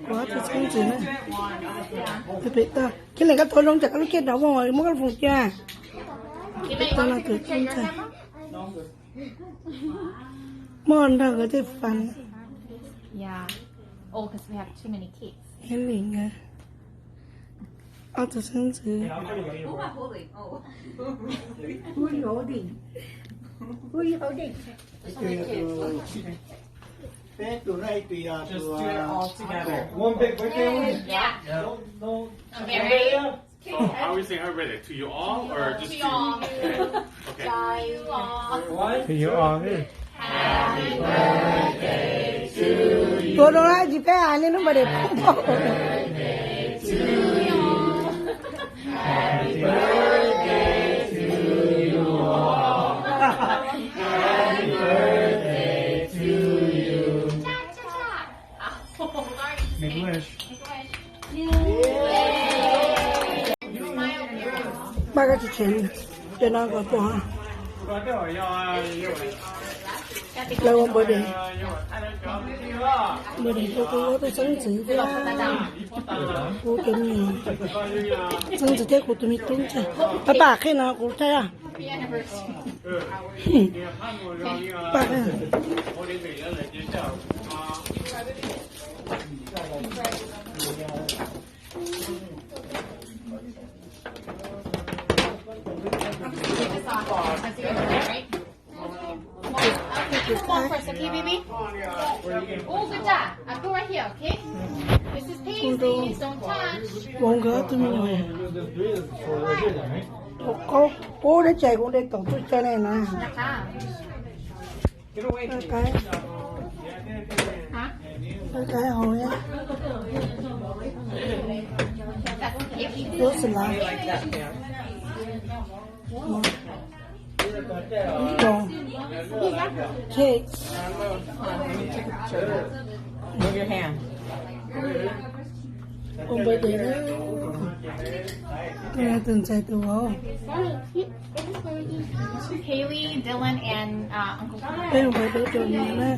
Kuv ob tug xeeb ntxwv na. Pem toj, Kiv Lees, koj tuav zoo tsam koj lub kiab rov vog muab koj lub foos cia. Pem toj no tus tub ntxawg. Muaj nrog nkawd tej fam. Kiv Lees nkawd ob tug xeeb ntxwv. Peb tus no ib tug yog tus, one big birthday one? Yeah. Are we saying happy birthday to you all or just to you? Okay. To you all. To you all. Tuav rau na, tsis peb hais nej lub birthday pom. Pab koj tsis tshev, cov no kom pom. Lawv ua birthday, birthday rau kuv ob tug xeeb ntxwv thiab kuv tus me nyuam, xeeb ntxwv thiab kuv tus me tub ntxawg. Pab pab qhib no kuv thaij os. Pab qhib. Kuv nkawd ob tug me nyuam, qaub qub dab tsi kuv de tom txuj cai ne na. Qaib, qaib hau, lub xas lav, cakes. Ua npawg dev na, tus no tus ntxhais tus vauv. Haley, Dylan, and, uh, Uncle Tom. Peb ua npawg dev rau nws na.